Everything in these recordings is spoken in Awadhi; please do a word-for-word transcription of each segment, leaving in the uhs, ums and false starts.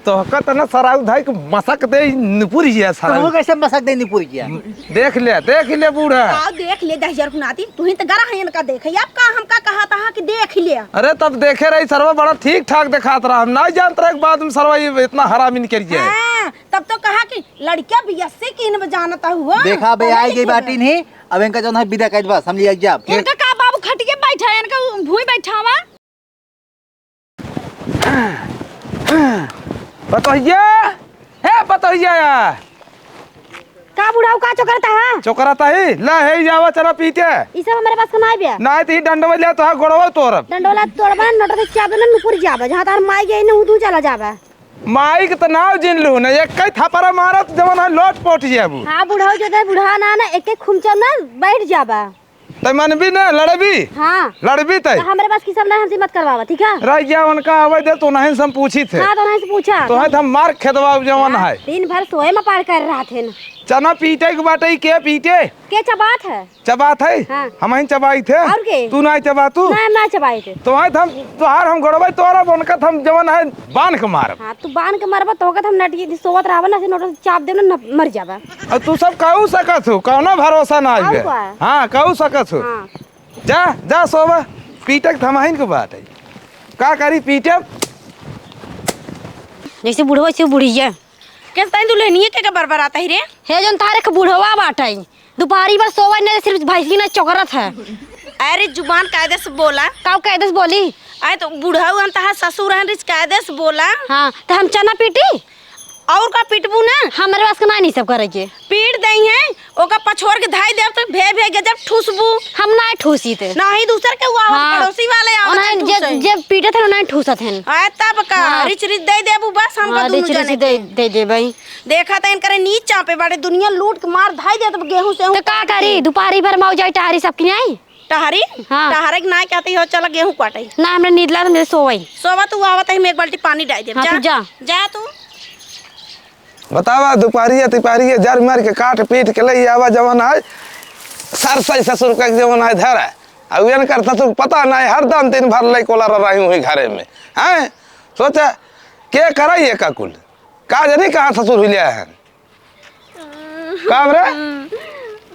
तोहका त ना सराउ धाई के मसक दे नुपुर गया सारा। तोहका कैसे मसक दे नुपुर गया? देख ले, देख ले बूढ़ा। आओ देख ले दहिजर कुनाती, तू ही त गरा है इनका देखे। अब का हमका कहा था कि देख ले? अरे तब देखे रही सरवा बड़ा ठीक ठाक देखात रहा, हम ना जानत रहे कि बाद में सरवा ये इतना हरामी निकल गया है। हाँ, तब तो कहा कि लड़किया बियस्सी की इनमें जानता हुआ। देखा बे, पढ़े आई गई लिखे बाटी हुआ। नहीं, अब इनका जौन है विदा कर बस, हम लिया जाब। इनका का बाबू खटिए बैठा है, इनका भूई बैठावा। पतोहिया, हे पतोहिया। का बुढ़ाऊ का चोकरता है? चोकरता ही, ला हे जावा चला पीटे। ई सब हमरे पास का नाई बे। नाई त ही डंडवा ले तो हा गोड़वा तोरब। डंडवा ले तोड़बा, नोट से चाप देना, नुपुर जाबा। जहाँ तार माई गई ना, तू चला जाबा। माई के त नाव जिन लू ना, एक कई थपरा मारत जवन है लोट पोट जाबू। हाँ बुढ़ाऊ जो दे बुढ़ा ना ना, एक एक खुमचा ना बैठ जाबा। तै मनबी ना, लड़बी? हाँ। लड़बी तै? तो हमरे पास की सब ना हमसे मत करवावा, ठीक है? रह गया उनका आवे दे, तो नहीं से हम पूछी थे। हाँ, तो नहीं से पूछा। तो है तो हम मार खेदवा जवन हाँ, है। दिन भर सोए में पार कर रहा थे ना। चना पीटे के बाटे, के पीटे? के चबात है? चबात है? हाँ। हम ही चबाई थे। और के? तू ना चबा तू? ना, हम ना चबाई थे। तो है तो हम, तोहार हम गोड़वा तोरब, उनका तो हम जवन है बांध के मारब। हाँ, तू बांध के मारबा, तो होगा तो हम नटी सोवत रहबा ना, से नोट चाप देब ना, न-, मर जाबा। और तू सब कहू सकत हो, कौनो भरोसा ना और है। का? हाँ, कहू सकत हो। हाँ। जा, जा सोवा, पीटे के थमाहिन के बात है। का करी पीटे? जैसे बुढ़वा, वैसे बुढ़िया। कैसे ताई दुल्हनिया के, के बरबरात है रे? हे जौन तारे के बुढ़वा बाटे, दुपहरी भर सोवे नहीं, सिर्फ भैंसी ना चोकरत है। अरे जुबान कायदे से बोला। का कायदे से बोली? अरे तो बुढ़ऊ हन, तहार ससुर हन, रिच कायदे से बोला। हाँ, तो हम चना पीटी? और का पीटबू ना? हमरे बस के ना नहीं सब करे के। पीट दई है, ओका पछोर के धाई देब तो भे भे गजब ठूसबू। हम ना ठूसी थे। नहीं दूसर के हुआ हाँ। पड़ोसी वाले आवत उन्हें हैं जे, ठूसे। जे पीटत हैं, उन्हें ठूसत हैं। आए तब का हाँ। रिच रिच दे देबू बस हमका हाँ, दोनों रिच रिच जने दे, के। दे दे भाई। देखा त इनकरे नीच चापे बाटे, दुनिया लूट के मार धाई देत गेहूं से तो का करी? दुपहरी भर मऊ जाई टहरी सबके आई। टहरी? हाँ। टहरे के ना कहती हो, चला गेहूं काटे। ना, हमरा नींद लागल, मेरे सोवई। सोवा तू, आवत है, हम एक बाल्टी पानी डाल देब। हाँ, जा। तू जा। जा तू। बतावा, दुपहरिया तिपहरिया जर मर के काट पीट के ले आवा, जवन है सरसई ससुर का जवन है धर है। अब एन करता तू पता नहीं, हरदम दिन भर ले कोला रही हुई घरे में। हैं? सोचा, के कराई ये का कुल? का जानी कहाँ ससुर हुई लिया है? का रे?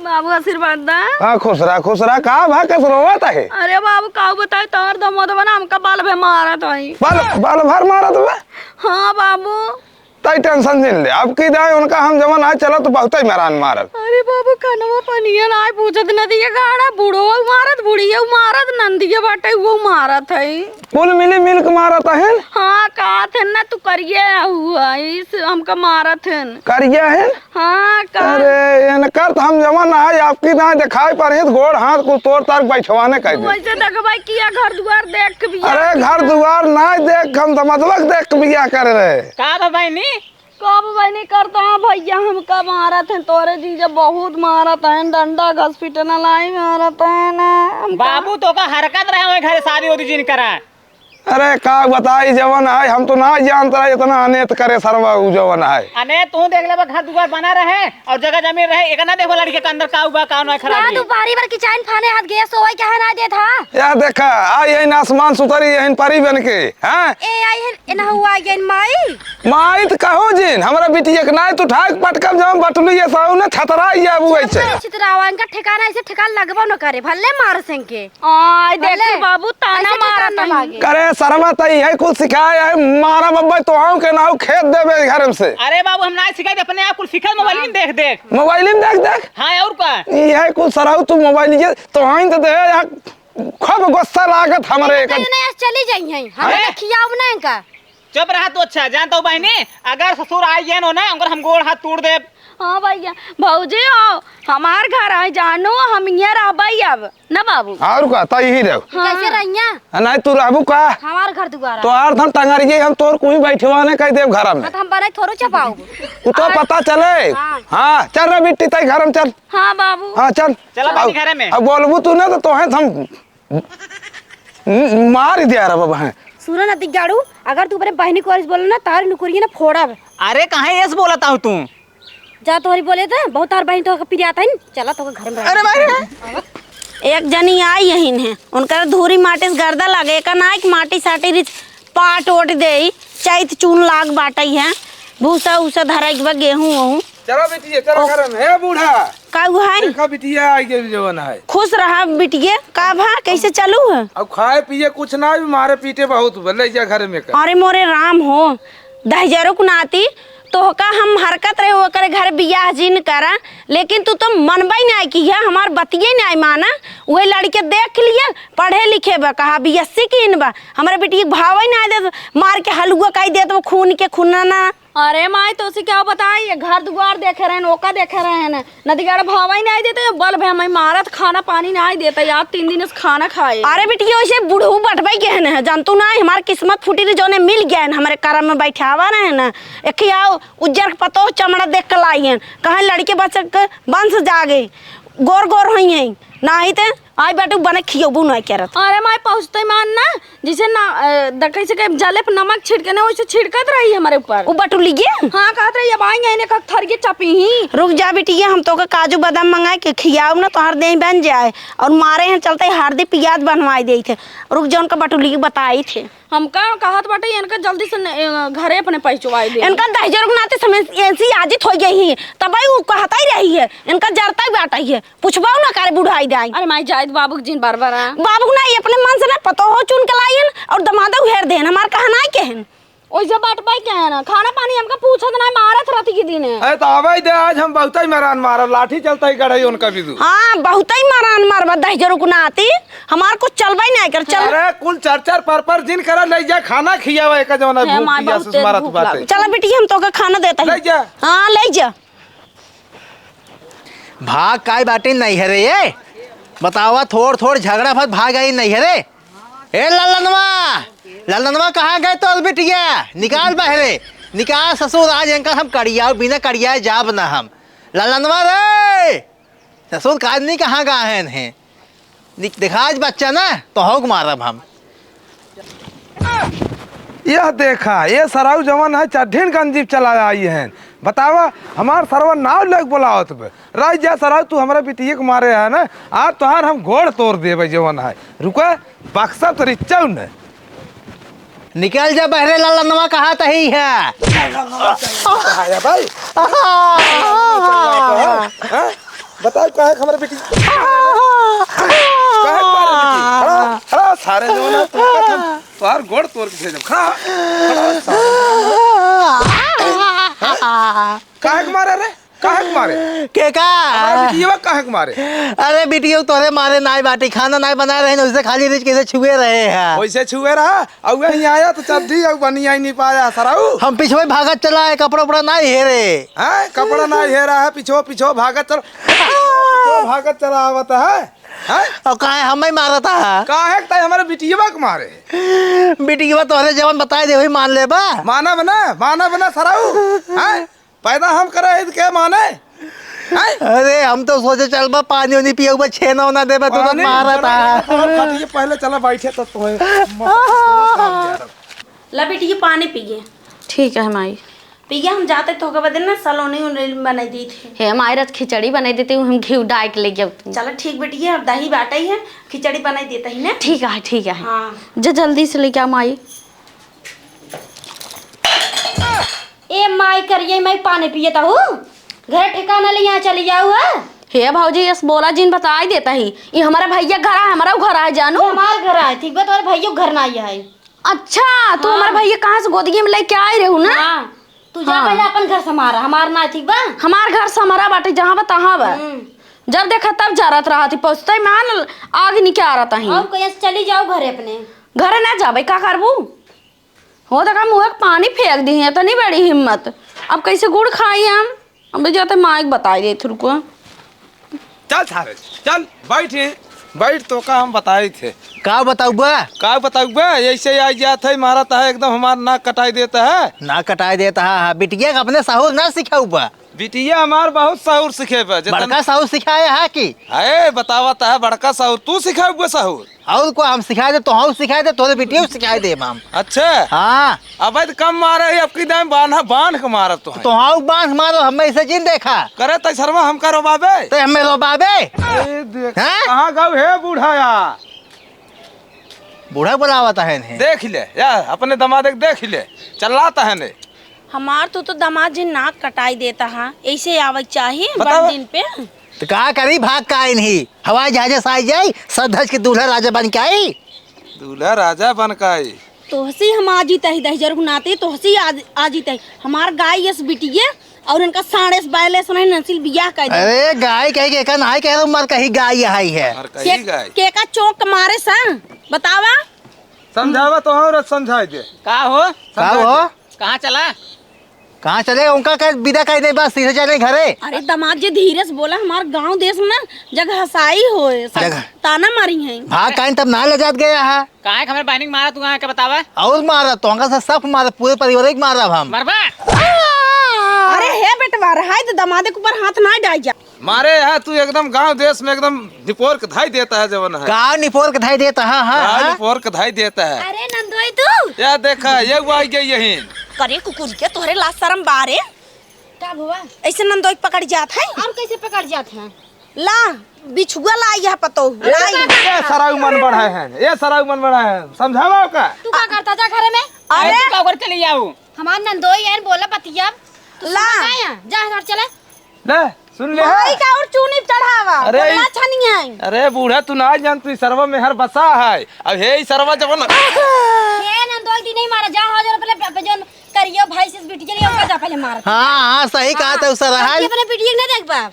बाबू आशीर्वाद दा। हाँ, खुश रहा, खुश रहा। का भा, कस रोवत है? अरे बाबू, का बताए, तोर दमोदवा ना हमका बाल भे मारत है। बाल, बाल भर मारत बा? हाँ बाबू। तई tension जिन ले, अब की दाई उनका हम जवन आज चला तो बहुते ही मरान मारब। अरे बाबू, कनवा पनिया ना पूछत नदिया गाड़ा, बूढ़ो मारत, बुढ़िया मारत, नंदिया बाटे वो मारत है। कुल मिली मिल के मारत हन। हाँ, कहत हन ना तू करिए हुआ, इस हमका मारत हन। करिए हन? हाँ, का? अरे, इनकर तो हम जवन ना है, आपकी ना दिखाई पर ही, गोड़ हाथ को तोड़ तार बैठवाने कह दे। वैसे देखबै किया घर दुआर देख के बियाह अरे, घर दुआर ना देख, हम तो मतलब देख के बियाह करे रहे। का बा बहनी? कब बहनी करता है भैया, हमका मारत हैं, तोरे जीजा बहुत मारत हैं, डंडा घसीटना लाई मारत हैं ना, हमका बाबू तो का हरकत रहे हुए घरे शादी होती जिन करा। अरे का बताई जवन है, हम तो ना जानत रहे इतना अनेत करे सरवा उ जवन है। अनेत तू देख लेबा, घर दुआर बना रहे और जगह जमीन रहे, एक ना देखो लड़के के अंदर का हुआ, का ना खराब ना हुई। दुपहरी भर किचन फाने हाथ गैस होई क्या है ना देत हा। या देखा, आई है आसमान सुतरी, यही परी बन के, हाँ? ए आई है, एना हुआ गई माई। माई त कहो जिन, हमरा बिटिया के नाई तू ठाक पटकब जवन बटलू ये साहू ने छतरा ये अब वैसे। छितरावा, इनका ठिकाना ऐसे ठिकाना लगबो न करे, भले मार सेंके। आय, देख भले। बाबू, ताना ऐसे मारा ठिकाना ताई। लागे। करे सरवा तई है कुल सिखाए है, मारा बब्बा तोहाऊ के नाऊ खेद देबे घर में से। अरे बाबू, हम ना सिखाई, अपने आप कुल सीखल मोबाइल में देख देख। मोबाइल में देख देख? हाँ, और का? ये है कुल सराऊ तू मोबाइल ये तोहाई तो दे यार, खूब गुस्सा लागत हमरे हम एक। कहीं नहीं, आज चली जाई हैं, हम अरे। खियाओ ना इनका। चुप रहा तू, अच्छा, जानता हूँ बहनी, अगर ससुर आ गया नो ना, अगर हम गोड़ हाथ तोड़ देब। हाँ भैया, भौजी हो, हमार घर है जानू, हम यहाँ रहबै अब, ना बाबू? और का, तई ही रहो। हाँ। कैसे रहिया? आ, नहीं, तू रहबू का? हमार घर दुआरा। तो आर हम टंगरिए, हम तोर कोई बैठवाने कह देब घर में। तो हम बने थोड़ो चपाओ। उ तो और पता चले। हाँ। हाँ, चल रे बिट्टी, तई घर में चल। हाँ बाबू। हाँ, चल। चला अब, बानी घरे में। अब बोलबू तू ना तो तोहे हम म-, मार दिया रे बाबा, हैं। सुनो ना दिग्गाड़ू, अगर तू अपने बहनी को ऐसे बोले ना, तारी नुकुरिया ना फोड़ब। अरे, काहे ऐसे बोलत हूँ तू? जा तोहरी बोले थे, बहुत तार बहन तो पिरियात है, चला तो घर में रह। अरे भाई। एक जनी आई यहीं है, उनकर धूरी माटी से गर्दा लागे, एका ना एक माटी साटी रिच पाट ओट देई, चैत चून लाग बाटइ है, भूसा उसा धराइ के बा, गेहूं ओहूं। चला बिटिया, चला ओ। घर में। हे बूढ़ा, का हुआ है? देखा बिटिया आई गई जवन है। खुश रहा बिटिया, का भा, कैसे चलू है? अब खाए पिए कुछ ना, अभी मारे पीटे बहुत बा, ले जा घर में का। अरे मोरे राम हो, दहिजरो के नाती, तोहका हम हरकत रहे ओकरे घर बियाह जिन करा, लेकिन तू तो मनबइ नाहीं किहा, हमार बतिये नाहीं माना। उहे लड़के देख लिहे, पढ़े लिखे बा, कहा बीएससी कीन बा, हमरे बिटिया के भावइ नाहीं देत, मार के हलुआ कइ देत, वो खून के खुनना। अरे माई, तोसे का बताई, ये घर दुआर देखे रहेन, ओका देखे रहेन, नदीगढ़ भावइ नाहीं देते, ये बल भे हमें मारत, खाना पानी नाहीं देते, यार तीन दिन से खाना खाए। अरे बिटिया, वैसे बुढ़ऊ बटबइ गए हैं, जानतू ना, हमार किस्मत फूटी रही, जौने मिल गए हैं, हमरे करम में बैठावा रहे हैं ना, एक आओ उज्जर के पतोह चमड़ा देख के लाई हैं, कहाँ लड़के बच्चे के वंश जागे, गोर गोर होई हैं, नाहीं ते आई बाटू बने खियबू नाहीं करत। अरे माई, पहुँचते मान ना, जैसे ना, अ, द-, कैसे के जले पे नमक छिड़के ना, वैसे छिड़कत रही हमरे ऊपर। उ बटुलिये? हाँ, कहत रही, "अब आएंगे, इन्हें कब थरिये चपी ही।" रुक जा बिटिया, हम तोके काजू बादाम मंगाए के खियाउब ना, तोहार देह बन जाए। और मारे हैं चलते हरदी पियाज बनवाए देई थे। रुक जा, उनका बटुलिये बताई थे। हमका कहत बाटे, इनका जल्दी से न-, ए, घरे अपने पहुँचवाए दे। इनका दहिजर के नाते समय ऐसी आजित हो गई ही, तबही उ कहता ही रही है, इनका जरता ही बाटा ही है। पुछबउ ना करे बुढ़ाई दाई। अरे माई, जाइत बाबूक जिन बरबरा। बाबूक ना, ये अपने मन से ना पतोहो चुन के लाइन और दमादो हेर देन, हमार कहा नाहीं केहन। ओइसे बटबइ केहन, खाना पानी हमका पूछत नाहीं, मारत रहती की दिने। अरे तो आवे दे, आज हम बहुतइ मरान मारब, लाठी चलतइ गढ़ई उनका बिदु। हाँ, बहुतइ मरान मारबा दहिजरो के नाती, हमार कुछ चलबइ नाहीं कर, चल। अरे कुल चर चर पर पर जिन करा, लइ जा खाना खियावा, एक जौन हे भूख माई, पियास बहुत से तेज मरत भूख बाटे। लागल। चला बिटिया, हम तोके खाना देता ही। लइ जा। हाँ, लइ जा। भाग काई बाटी नैहरे ये? बतावा, थोड़ थोड़ झगड़ा फत भाग आई नैहरे। ए ललनवा, ललनवा कहाँ गए तोर बिटिया? निकाल बहरे, निकाल ससुर, आज इनका हम कड़ियाओ, बिना कड़ियाए जाब ना हम। ललनवा रे, ससुर का आदमी कहाँ गा हैं? नि-, देखा आज बच्चा ना, तो होक मारब हम। यह देखा, ये सराऊ जवन है, चड्ढीन गंजीब चला आई हैं। बतावा, हमार सरवा नाव लेके बोलावत बे। राई जा सराऊ, तू हमरा बिटिया के मारे है ना, आज तोहार हम गोड़ तोड़ देबे जवन है। रुका, बक्सा तो रिच्चौ न। निकल जा बहरे ललनवा, कहा तही है। आया भाई। हाँ? बताओ, काहे के हमरे बिटिया, काहे के मारे बिटिया? खड़ा, खड़ा, सारे जवन है, तोहार गोड़ तोड़ के भेजब। खड़ा, खड़ा, सारे। काहे के मारे रे? काहे के मारे? के का? हमारे बिटिया काहे के मारे? अरे बिटिया तोरे मारे नाई बाटी, खाना नाई बना रहे, उसे खाली रिच कैसे छुए रहे हैं। वैसे छुए रहा, और वहीं आया तो चड्ढी और बनियान नहीं पाया, सराऊ। हम पिछवे भागत चला है, कपड़ा उपड़ा नाई हेरे। हैं? कपड़ा नाई हेरा है, पिछो, पिछो भागत चल, पिछो भागत चला आवत है। हैं? और काहे हमें मारता है? काहे के ताई हमारे बिटिया के मारे? बिटिया तोहरे जवन बताए दे, वही मान लेबा। मानब ना, मानब ना सराऊ। हैं? पैदा हम करे है तो के माने? हैं? अरे हम तो सोचे चलबा पानी उनी पियउबा, छेना ओना देबा, तू तो पानी मारता है। खटिए पहले चला बैठे तो तुम्हें ला बिटिया पानी पिए। ठीक है माई। पिया, हम जाते तोहके बदे ना सलोनी उलोनी बनाई देत है। हे माई, आज खिचड़ी बनाई देती हूँ, हम घी डाल के ले जाओ तुम। चला ठीक बिटिया, अब दही बाटा ही है, खिचड़ी बनाई देता ही ना। ठीक है, ठीक है। हाँ। जा जल्दी से लेके आ माई। ए माई करिए, माई पानी पिए ताहू, घर ठिकाना ले यहाँ चली जाऊ है। हे भौजी, यस बोला जिन बताई देता ही, ये हमारा भैया घर आए, हमारा घर आए जानू। ये हमार घर आए, ठीक बा, तोरे भैया घर ना आए है। अच्छा, तू हाँ। हमारे भैया कहाँ से गोदिया में लेके आए रहू ना? हाँ। तू जा हाँ। पहले अपन घर संभारा, हमार ना ठीक बा? हमार घर संभारा बाटे, जहाँ बा तहाँ बा। हम्म। जब देखा तब जरत रहत ही, पछते मान आग निकालत ही। अब कहीं से चली जाओ घरे अपने। घरे ना जाबे, का करबू? हो देखा मुँह के पानी फेंक दी है, इतनी बड़ी हिम्मत। अब कैसे गुड़ खाई हम? हम तो जाते माई के बताई देत रुको। चल सारे, चल, बैठ, बैठ, तोका हम बताइत है। का बताउबा? का बताउबा? ऐसे आ जात है, मारत है, एकदम हमार नाक कटाई देता है। नाक कटाई देता है, हाँ, बिटिया के अपने सहूर ना सिखाउबा। बिटिया हमार बहुत सहूर सिखेबा, जितना बड़का सहूर सिखाया है कि? अरे, बतावत है, बड़का सहूर, तू सिखाउबा सहूर। और को हम सिखाए दे, तोहाऊ सिखाए दे, तोरे बिटिया सिखाए दे हम। अच्छा। हाँ। अबे तो कम मारे ही, अबकी दाम बांधा, बांध के मारब तो है। तोहाऊ बांध मारो, हम ऐसे जिन देखा। करे तै सरवा हमका रोबाबे? तै हमें रोबाबे? ए देख, हैं? कहाँ गऊ हे बूढ़ाया? बूढ़ा बुलावत है इन्हें। देख ले, या अपने दमाद के देख ले, चल्लात है ने। हमार तू तो दमाद जी नाक कटाई देता है, ऐसे आवे के चाही बतावा। बड़ दिन पे। तो का करी, भाग का इन्हीं? हवाई जहाज से आई जाई, सज धज के दूल्हा राजा बन के आई। दूल्हा राजा बन के आई। तोहसी हम आ जीते ही दहिजर के नाते, तोहसी आ, आ जीते ही। हमार गाय यस बिटिये और इनका साढ़े से बैले से नहीं नसील बियाह कर दे। अरे गाय कहे के एका नाई कहे, मर कही गाय यही है। मर कही के, गाय। के का चौक मारे सा? बतावा। समझावा तो और समझाई दे। का हो? का समझाई हो? दे। कहाँ चला? कहाँ चले? उनका का विदा कर दे, बस सीधे चले घरे। अरे दामाद जी धीरे से बोला, हमार गांव देश में ना जगह हसाई होए, सब जगह। ताना मारी हैं। भाग काइन तब ना ले जात गया है। काहे के हमरे बहिनी के मारा तू, कहाँ के बतावा? और मारा, तो उनका से सब मारा, पूरे परिवार के मारा हम। मरबा? अरे हे बेटवा, रहाई तो दामादे के ऊपर हाथ ना डाल जा। मारे है तू एकदम गांव देश में एकदम निपोर के धाई देता है जवन है। का निपोर के धाई देता है? हाँ, का हाँ। निपोर के धाई देता है। अरे नंदोई तू। या देखा, ये वो आई गई यहीं। करे कुकुर के, तोहरे लाज शरम बारे। का भुआ? ऐसे नंदोई पकड़ जात है। और कैसे पकड़ जात है? ला, बिछुआ ला, यह पतो। ला, ये सराऊ मन बढ़ाए हैं, ये सराऊ मन बढ़ाए हैं, समझावा का? तू का करता जा घरे में? अरे अरे तू का करके ले आओ? हमार नंदोई है, बोला बतिया। तू ला। सुना का है? जा घर चले। ले, सुन ले। भाई का और चूनी चढ़ावा, अरे बोला ई छनिया। अरे बूढ़ा, तू ना जान, तू ई सरवा में हर बसा है। अब हे ई सरवा जवन हे नंदोई दी नहीं मारा, जा हो जो पहले प-, प-, जोन करियो भाई से बिटिया ले ओका जा पहले मार। हाँ, हाँ, सही कहा हाँ, था, उ सरहल। अपने बिटिया के ना देख बाप।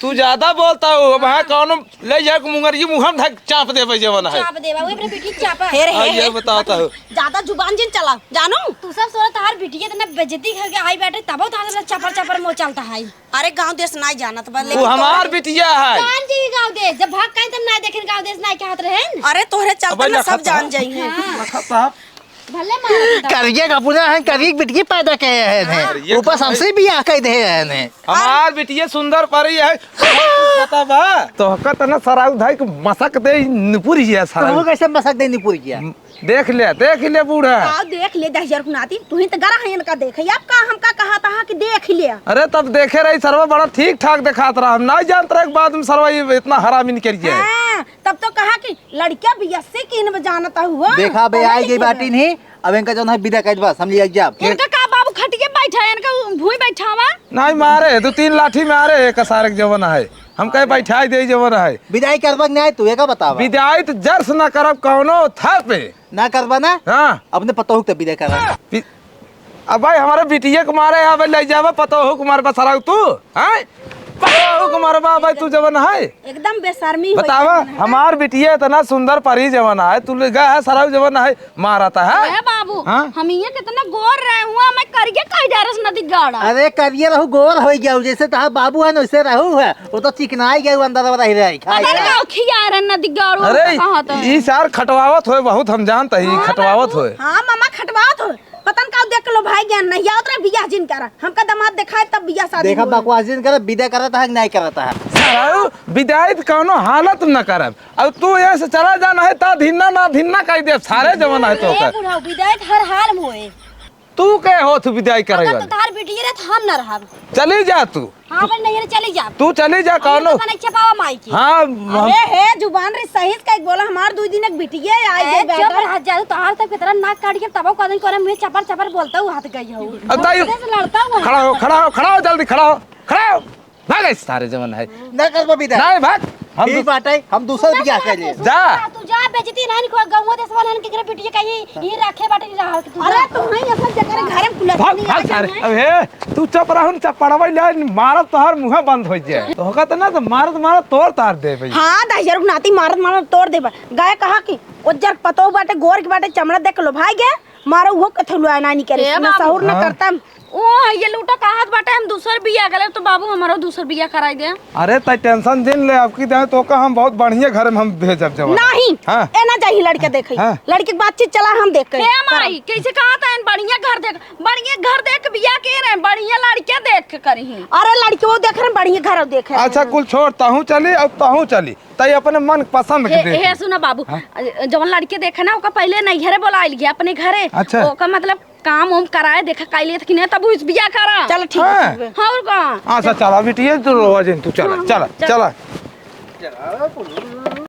तू ज्यादा बोलता हो, अब हाँ, कौनो ले जाके मुंगरिया मुंह में धक चाप देबे जवन है। चाप देबा, वो अपने बिटिया के चापा। हे रे, हाँ, हे, ये हे। बताता हो। ज्यादा जुबान जिन चला, जानू? तू सब सोरा तहार बिटिया इतना बेइज्जती करके आई बैठे, तबो तहार चपर चपर मुंह चलता है। अरे गांव देश नाई जानत बा, वो लेकिन हमार तोहरे बिटिया है। जान जी गांव देश, जब भाग काइन तब नाई देखेन गांव देश नाई कहत रहेन। अरे तोहरे चलते अबे ना ना सब खत्ता। जान जाई हैं। हाँ। ना खत्ता। भले मार दो। करिए का पूरा है, करिए बिटिया पैदा किए हैं। हाँ। करिए ऊपर का सबसे भी आके दे हैं। हमार बिटिया सुंदर परी है। पता बा? तो हकत ना सराउ धाई के मसक दे निपुर गया सारा। तो कैसे मसक दे निपुर गया? देख ले, देख ले बूढ़ा। का देख ले दहिजर के नाती, तू ही तो गरा है इनका देखे। अब का हमका कहा था कि देख ले। अरे तब देखे रही सरवा बड़ा ठीक ठाक देखात रहा, हम नहीं जानत रहे कि बाद में सरवा ये इतना हरामी निकल गया है। हाँ, तब तो कहा कि लड़किया बियस्से की इनमें जानता हुआ। देखा बे, पढ़े आई गई लिखे बाटी बा। नहीं, अब इनका जौन है विदा कर बा, समझ लिया जा। इनका का बाबू खटिए बैठा है, इनका भूई बैठावा। नहीं मारे, दो तीन लाठी मारे, एक सारे के जवन है। हम कहे बैठाई दे जवन है। विदाई करबा कि नहीं तू, एका बतावा। विदाई तो जर से ना करब कौनो था पे। ना करबा ना? हाँ। अपने पतोहू के तो विदा करा। बि-, अब भाई हमारे बिटिया के मारे, अब ले जावा पतोहू के मारबा सराउ तू, हैं? पतोहू के मारबा भाई तू जवन है। एकदम बेशर्मी होई बतावा, जवन है। हमार बिटिया इतना सुंदर परी जवन है, तू ले गया है सराउ जवन है, मारता है। ए बाबू, हाँ? हम ये कितना गोर रहे हुआ, मैं करिए कह जा रस नदी गाड़ा। अरे करिए रहू, गोर हो गया, जैसे तहार बाबू है ना वैसे रहू है, वो तो चिकनाई गए अंदर रह रहे खाए अरे खाए। गाँव खिया रहे नदी गाड़ू अरे, कहाँ तो ई सार खटवावत होए बहुत, हम जानत ही, हाँ, खटवावत बाबू। होए। हाँ, मामा, खटवावत होए। पतन का देख लो भाई ज्ञान नहीं आवत रहे, बियाह जिन करा। हमका दामाद देखाए तब बियाह शादी देखा, होए। बकवास जिन करे, विदा करत है कि नहीं करत है? सारा विदाई तो कौनो हालत न करब। अब तू यहाँ से चला जा, नहीं ता धिन्ना ना धिन्ना कह दे, सारे जवन है तो ए कर। बुढ़ऊ, विदाई तो हर हाल में होए। तू के हो तू विदाई करे अगर वाली? तो तार बिटिया रहे तो हम ना रहब। चली जा तू। हाँ, पर नहीं रे, चली जा। तू चली जा, हम कौनो तो नहीं छपावा माई की। हाँ, हम अरे हे, जुबान रे सही से कहीं बोला, हमार दू दिन एक बिटिया आई ए, गई चुप बेटा। रह जा, तो आज तक कितना नाक काट के तबो कदन करे मुँह चपर चपर बोलता हूँ, हाथ गई हो। अब ताई तेरे से लड़ता हूँ। खड़ा हो, खड़ा हो, खड़ा हो, जल्दी खड़ा हो, खड़ा हो। भाग ऐसे सारे जवन है। ना करबो विदा। नहीं भाग। हम ठीक दू- बाटे, हम दूसर ना बियाह कर कर ले। तू जा। तू जा, बेइज्जती नहीं को गौवा देश वालन के करे बिटिया कहीं ये रखे बाटे नहीं रहा कि तू अरे जा। तू ही असल जकर घर में कुलत भाग, नहीं भाग आ सारे। जाए। अब हे, तू चुप रहो न, चपड़वा ले मारब तोहर मुंह बंद हो जाए। तो होगा तो ना तो मारत मारत तोड़ तार दे भाई। हाँ, दहिजर के नाती मारत मारत तोड़ देबा। गाय कहा कि उज्जर पतो बाटे, गोर के बाटे, चमड़ा देख लो भाई गे। मारो वो कथलुआ ना निकरे, ए ना बाबू। सहूर ना हाँ। करता। ओ, ये लूटो कहत बाटे, हम दूसर बियाह करे, तो बाबू हमारो दूसर बियाह कराई दे। अरे, तै tension जिन ले, अब की दे तो का हम बहुत बढ़िया घर में हम भेजब जवान। नहीं, हाँ। ए ना जाही लड़के देखे। हाँ। लड़के के बातचीत चला हम देख के हे करब। माई, कैसे कहा था इन बढ़िया घर देख, बढ़िया घर देख के बियाह के रहे, बढ़िया लड़के देख के करी। अरे, लड़के वो देख रहे, बढ़िया घर देख रहे। अच्छा, कुल छोड़, तहूँ चली, अब तहूँ चली। तई अपने मन पसंद के हे, देख। हे, सुना बाबू, हाँ? जवन लड़के देखे ना, ओका पहले नैहरे बोलाइल गया अपने घरे। अच्छा। ओका मतलब काम उम कराए, देखा काइले तक नहीं, तब उस बिया करा। चल ठीक हाँ। है। हाँ, और का? अच्छा, चला बिटिया, तू रोवा जिन, तू चला, हाँ, चला, चल। चला।